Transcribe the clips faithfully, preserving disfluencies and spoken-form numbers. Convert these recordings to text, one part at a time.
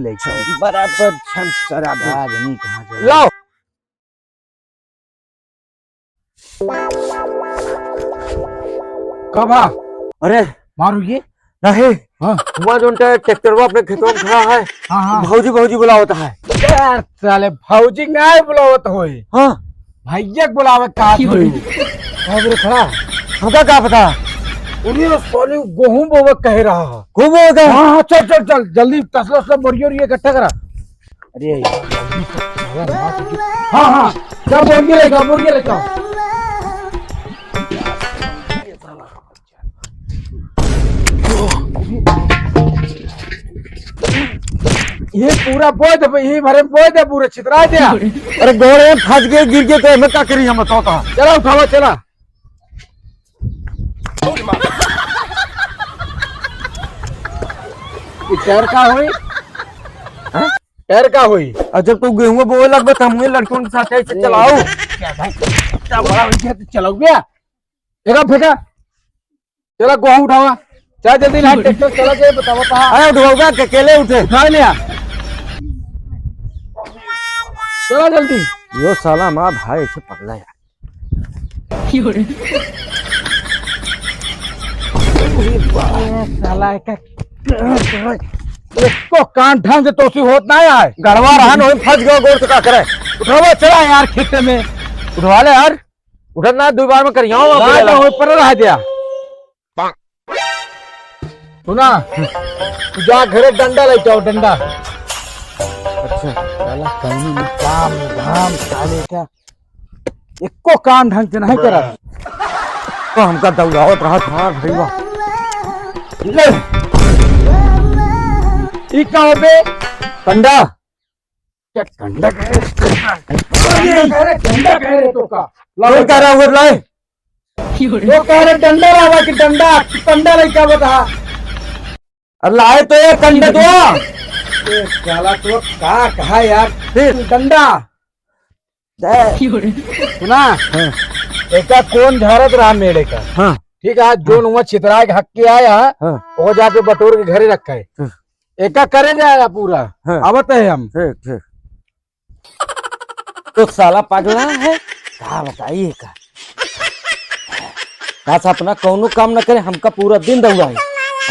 ले चल। बराबर छम शराब। आदमी कहाँ चला? लो। कब आ? अरे। मारू ये? नहीं। हाँ। हुआ जोन ट्रैक्टरवा अपने खेतवा में खड़ा है। हाँ, हाँ। भौजी, भौजी बुलावत है। यार, साले, भौजी नाहीं बुलावत होई। हाँ। भैया के बुलावे का होई। कहाँ पे खड़ा? हमका का पता? अरे, साले, गेहूं बोवे कह रहा है। खूब बोवे का? हाँ, हाँ, चल, चल, चल, जल्दी तसला, तसला, बोरिया, बोरिया इकट्ठा करा। अरे, हाँ, हाँ, जा बोरिया लेके आओ, बोरिया लेके आओ। ये पूरा बोए दे, ये भरे में बोए दे, पूरा छितरा दे। अरे गोड़े में फंस गए, गिर गए तो एमे का करी हम, बताओ तो। चला उठावा, चला। ये पैर का होई? हाँ? पैर का होई? और जब तू गेहूं बोए लगबे तो हमहूँ लड़कों के साथ ऐसे ए, चलाओ। क्या भाई? क्या बड़ा हो गया तो चलाओ भैया। एक फेंका। चला, गोहूं उठावा। चला जल्दी, ना ट्रैक्टर चला के बतावा कहाँ। अरे उठवाओगा के अकेले उठे? उठा लिया। चला जल्दी। यो साला हमारा भाई से पगला यार। ए, साला का, एको काम ढंग से तोसी होत ना है। गड़वा रहा न, फंस गयो गोड़ तो का करे? उठावा, चला यार खेते में। उठवा ले यार। उठत ना, दो बार में करिया हूँ, ना, अकेला। तो होई पर रह दिया। सुना, तू जा घरे डंडा लेके आओ, डंडा। अच्छा। साला कहीं में काम धाम साले का एको काम ढंग से नहीं करत। तो हमका दौड़ावत रहा था भैया। ले। ई का हो बे? डंडा। क्या डंडा कह रहे? डंडा कह रहे, डंडा कह रहे तो का? तो कह रहा हुआ लाई। तो कह रहे डंडा लावा कि डंडा, डंडा लेके बता। अरे लाए तो ये डंडा तो। ए, साला तो का कहा यार? फिर? डंडा। सुना? हाँ। एका कौन झारत रहा मेड़े का? हाँ। ठीक है, जोन हुआ छितराए के हक के आया, हाँ। वो जाके बटोर के घरे रखा है। हाँ। एका करे जाएगा पूरा। हाँ। आवत है हम। ठीक, ठीक। तो साला पगला है, का बताई एका? का सपना कौनो काम न करे, हमका पूरा दिन दौड़ाई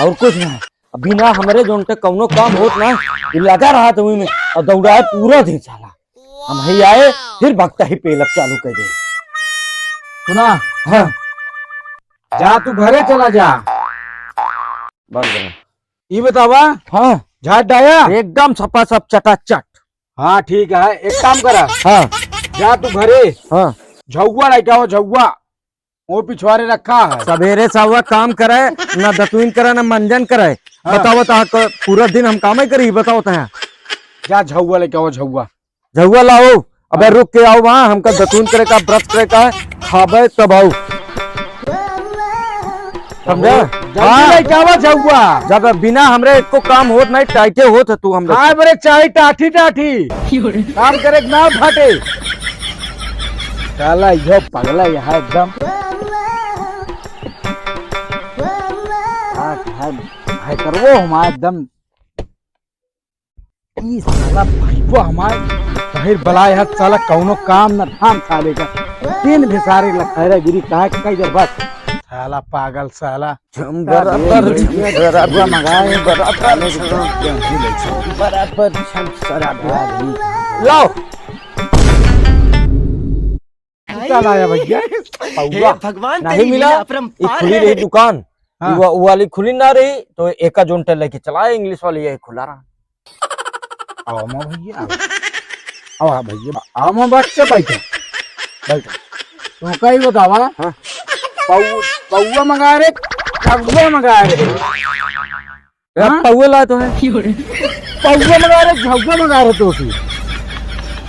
और कुछ ना। बिना हमरे जोन ते कौनो काम होत ना, ये लगा रहा था वही में और दौड़ाए पूरा दिन साला। हम ही आए, फिर भक्ता ही पेलक चालू कर दे। सुना? हाँ। जा तू घरे चला जा। बंद करो। ई बतावा? हाँ। झाड़ डाया? एकदम सपा सप चटाचट। हाँ, ठीक है, एक काम करा। हाँ। जा तू घरे। हाँ। झउआ लेके आओ, झउआ। वो पिछवारे रखा है। सवेरे सवा काम करे, ना दतुइन करे, ना मंजन करे। हाँ। बताओ तो, पूरा दिन हम कामे करी, बताओ तो। जा झउआ लेके आओ, झउआ। झउआ लाओ। अबे हाँ। रुक के आओ वहाँ, हमका दतुइन करे का, ब्रश करे का, खाबे तब आओ। समझा? जल्दी हाँ। लेके आवा झउआ। जब बिना हमरे एको काम होत नहीं, टाइटे होत है तू हमरे। हाँ, बरे चाही टाठी टाठी। काम करे के ना फाटे। साला यो पगला यहाँ एकदम। हाँ, हाँ, भाई करवो हमारा एकदम। ई साला भाईवा हमार बहिर बलाए है, साला कौनो काम न धाम साले का। दिन भिसारे लखैरा गिरी काहे के कई दे बस। साला पागल साला। हम बराबर, बराबर, बराबर मंगाए। बराबर, बराबर, हम शराब आदमी। लाओ। का लाया भैया? पौवा। हे भगवान, नहीं तेरी मिला। लीला अपरंपार ये खुली है। रही दुकान। हाँ। वो, वो वाली खुली ना रही, तो एका जोन टेल लेके चला, इंग्लिश वाली, ये खुला रहा। आओ माँ भैया, आओ। आओ हाँ भैया, आओ माँ बच्चे बैठो। बैठो। तो कई बतावा? हाँ। पौ-, पौवा मंगा रहे, कौवा मंगा रहे। ए, हाँ? पौवे लाए तो है। पौवा मंगा रहे, झौवा मंगा रहे तो फिर।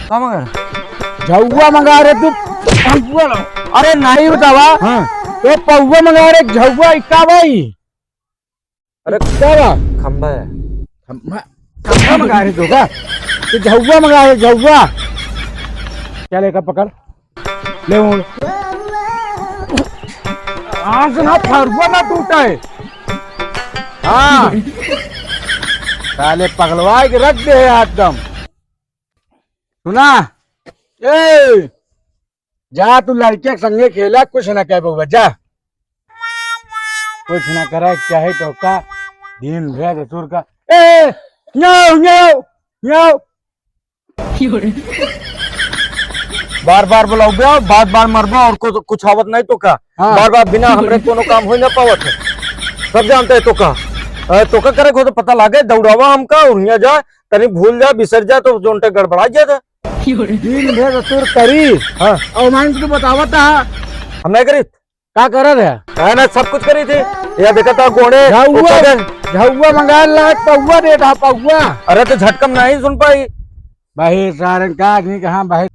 का मंगा रहे? झौवा मंगा रहे तू, पौवा ला। अरे नहीं बतावा। हाँ। ए, पौवा मंगा रहे, झौवा, ई का भाई? अरे का बा? खंभा है। खंभा, खंभा मंगा रहे तो का? तू झौवा मंगा रहे, झौवा। क्या लेकर पकड़? ले उड़। आज ना फरुआ ना टूटा है। हाँ। साले पगलवाए के रख दे है एकदम। सुना, ए, जा तू लड़के के संगे खेला, कुछ ना कह बउआ, जा। कुछ ना करे, चाहे तो का, दिन भर ससुर का, ए, न्याओ, न्याओ, न्याओ। बार बार बुलाओगे, बार बार मरबा और कुछ, कुछ आवत नहीं तो का? हाँ। बार बार बिना हमरे कोनो काम हो ना पावत है। सब जानते हैं तो का? अरे तो का करे को तो पता लागे, दौड़ावा हमका, उहिया जा, तनी भूल जा, बिसर जा, तो जोन टे गड़बड़ा जा था। दिन भर ससुर करी। हाँ। और मान तू बतावत है। हम नहीं करी। का करत है? है ना, सब कुछ करी थी। या देखा था गोड़े, झाउआ, ऊपर के। झाउआ मंगा ला, पौआ दे था, पौआ। अरे तो झटकम नहीं सुन पाई। भाई सारन का आदमी कहाँ भाई?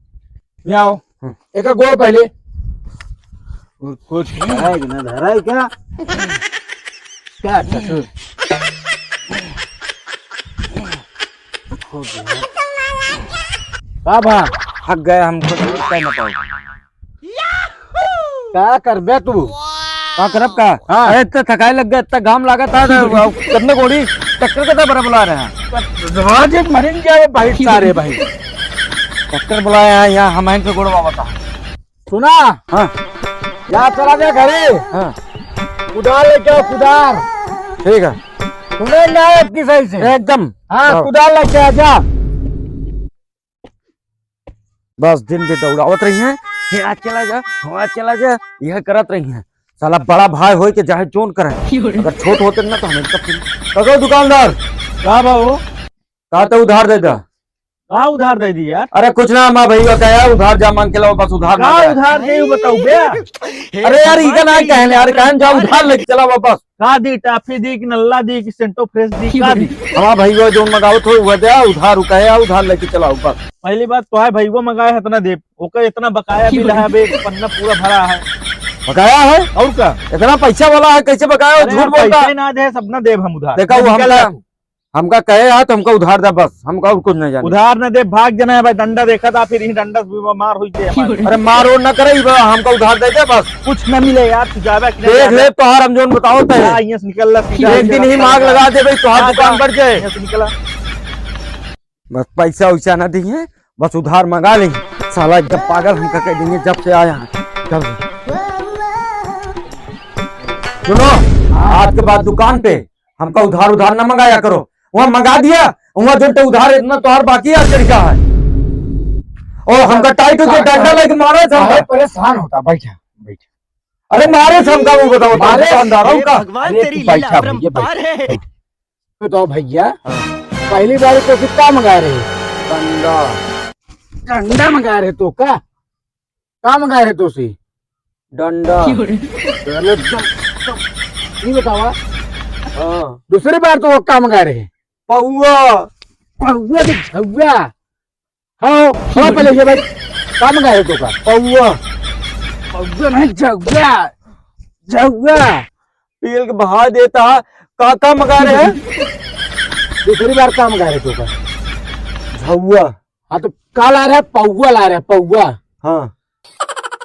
ले आओ। हम्म। एक गोड़ पहले। कुछ, कुछ है कि ना धरा है क्या? क्या ससुर? का बा? हक गए हमको, तो कर ना पाओ। का करबे तू? का करब का? हाँ। अरे, इतना थकाई लग गया, इतना घाम लागत है, तो अब कितना गोड़ी ट्रैक्टर के तो बड़ा बुला रहे हैं। रोज एक मरेंगे भाई, सारे भाई। ट्रैक्टर बुलाया है यहाँ, हम इनसे गोड़वा बता। सुना? हाँ। जा चला जा घरे। हाँ। कुदार लेके आओ, कुदार। ठीक है। सुने ना आपकी सही से। एकदम। हाँ, हाँ। कुदार लेके आ जा। बस दिन भी दौड़ावत रही हैं, "हे, आज चला जा, हो, आज चला जा," यह करत रही हैं। साला बड़ा भाई होई के चाहे जोन करे, अगर छोट होते ना तो हम इनका फिर, "कहो दुकानदार, का बा हो? का तो उधार दे दा।" का उधार दे दी यार? अरे कुछ ना, माँ भैया का यार, उधार जा मांग के लाओ, बस उधार का मांग रहा है। उधार दे, बताओ बे। अरे यार, इका ना कहने यार, कहन जा उधार लेके चला वापस। का दी, टॉफी दी कि नल्ला दी कि सेंटो फ्रेश दी, का दी? हमारा भैया जोन मंगावत हो, वह दे, उधार रुका है, उधार लेके चलाओ बस। पहली बात तो है, भैया मंगाए है इतना देब, ओकर इतना बकाया बिल है, बे पन्ना पूरा भरा है। बकाया है? और का? इतना पैसा वाला है, कैसे बकाया हो? अरे झूठ यार, बोलता। पैसे ना दे, सब ना देब हम उधार। देखा, वो निकल हमका, जा तू। हमका कहे है तो हमका उधार दे बस, हमका और कुछ नहीं जाने। उधार ना दे, भाग जाना है भाई, डंडा देखा था, फिर यही डंडा से मार हुई थे हमारे। अरे मार और ना करे, ई बा, हमका उधार दे दे बस। कुछ ना मिले यार, तू जावे कि ना देख जावे? ले तोहार हम जोन बताओ तय। जा, यहाँ से निकल ला, सीधा एक दिन ही मार लगा दे भाई, तोहार जा, दुकान जा, बढ़ जाए। यहाँ से निकला। बस पैसा वैसा ना दिए, बस उधार मंगा लेंगे। साला एकदम पागल हमका कह देंगे जब से आया है, जब से। सुनो, आज के बाद दुकान पे हमका उधार उधार ना मंगाया करो। वहाँ मंगा दिया, वहाँ जो तो उधार इतना तोहार बाकी है, तरीका है। और हमका टाइट होके डंडा लेके मारा था हमका। अरे परेशान होता, बैठा, बैठा। अरे मारे से हमका वो बताओ, मारे दुकानदार से हमका। भगवान अरे तेरी तू लीला बैठा अपरंपार भैया, है। बैठा। बताओ भैया, हाँ। पहली बार तो कितना मंगा रहे? डंडा। डंडा मंगा रहे तो का? का मंगाए रहे तोसे? डंडा। चलो, चुप, चुप। ये बतावा। हाँ। दूसरी बार तो वो का मंगाए रहे? पौआ। पौआ के झौआ। हाँ, हाँ, पहले ये भाई, का मंगाए रहे तो का? पौआ। पौआ नहीं, झौआ। झौआ। पील के बहा देता, का, का मंगाए रहे? दूसरी बार का मंगाए रहे तो का? झौआ। हाँ, तो का ला रहे? पौआ ला रहे, पौआ। हाँ।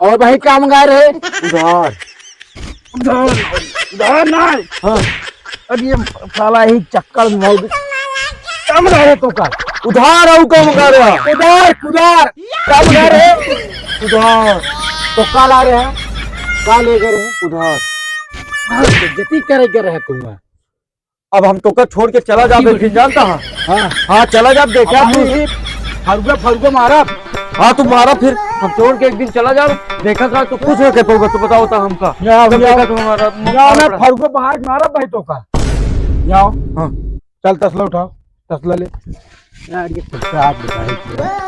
और भाई, का मंगाए रहे? उधार। उधार, उधार ना। हाँ। अब ये साला ही चक्कर में हो गया। का मंगाए रहे तो का? उधार आऊ का मंगाए रहे? उधार, कुदार। का मंगाए रहे? उधार। तो का ला रहे हैं? का ले गए रहे? उधार। हाँ, तो जती करे के रहे तुम। अब हम तोका छोड़ के चला जाबे, फिर जानता है? हाँ। हाँ, चला जाब, देखा अब तू। ही फरुआ, फरुआ मारब। हाँ, तू मारा फिर। हम छोड़ के एक दिन चला जाब, देखा का तू कुछ नहीं कर पाऊंगा, तू बताओ तो हमका। या, तब या। देखा तू हमारा मुंह या, मैं फाड़। फरुआ बाहर मारब भाई तोका। जाओ। हाँ। चल, तसला उठाओ, तसला ले। यार, ये कुत्ता आप बताए क्या?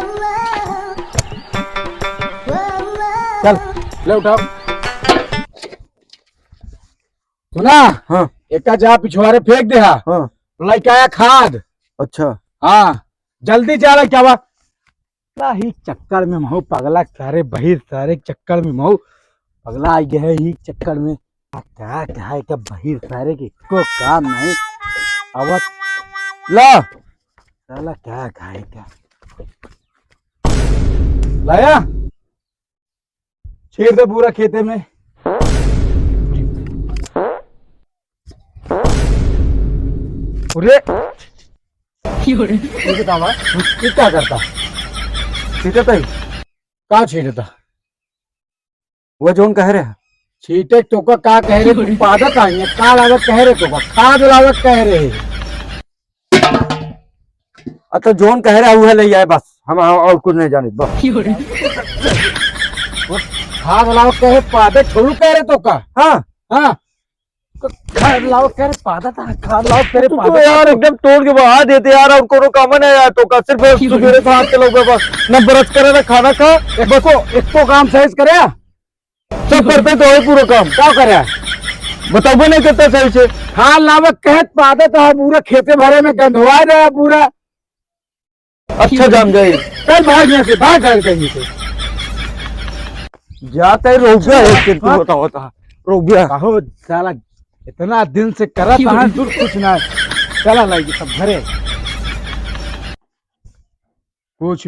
चल, ले उठाओ। सुना? हाँ। एका जा पिछवारे फेंक दे हा। हाँ। लइका आया खाद। अच्छा। हाँ, जल्दी जा लइका बा। ला ही चक्कर में महू पगला, सारे बहिर सारे चक्कर में महू पगला आ गया है ही चक्कर में। आ, का कहा है का बहिर सारे के को काम नहीं। आवत ला। साला का कहा है का? लाया? छेड़ दे पूरा खेते में। अरे, ये बतावा, ये का करता? छींटत है। का छींटता? वो जौन कह रहे हैं। छींटे तोका का कह रहे, तू पादत आई है, का लावत कह रहे तोका, खाद लावत कह रहे। अच्छा, जौन कह रहा है, वह ले आए बस, हम और कुछ नहीं जाने, बस। खाद लावत कहे, पादत छोड़ू कह रहे तोका। हाँ। हाँ। खाद लाओ, कह रहे पादत, खाद लाओ, कह रहे तू तो पादत। यार एकदम तोड़ के बहा देते यार, और कोनो काम नहीं आया तोका, सिर्फ सुबेरे से हाथ के लोग बस, न ब्रश करे, न खाना खा, एको, एको काम सही से करे। सब करते तो है पूरा काम। का करे? बताबे नहीं करता सही से। खाद लावे कहत पादत है, पूरा खेते भरे में गंधवाए रहा पूरा। अच्छा जान गए। चल भाग यहाँ से, भाग, भाग कहीं से। जाता है रोबिया है, फिर तू हाँ? बताओ, बताओ। रोबिया। कहो साला, इतना दिन से करत है, दूर कुछ ना है। चला लाइए सब घरे। कुछ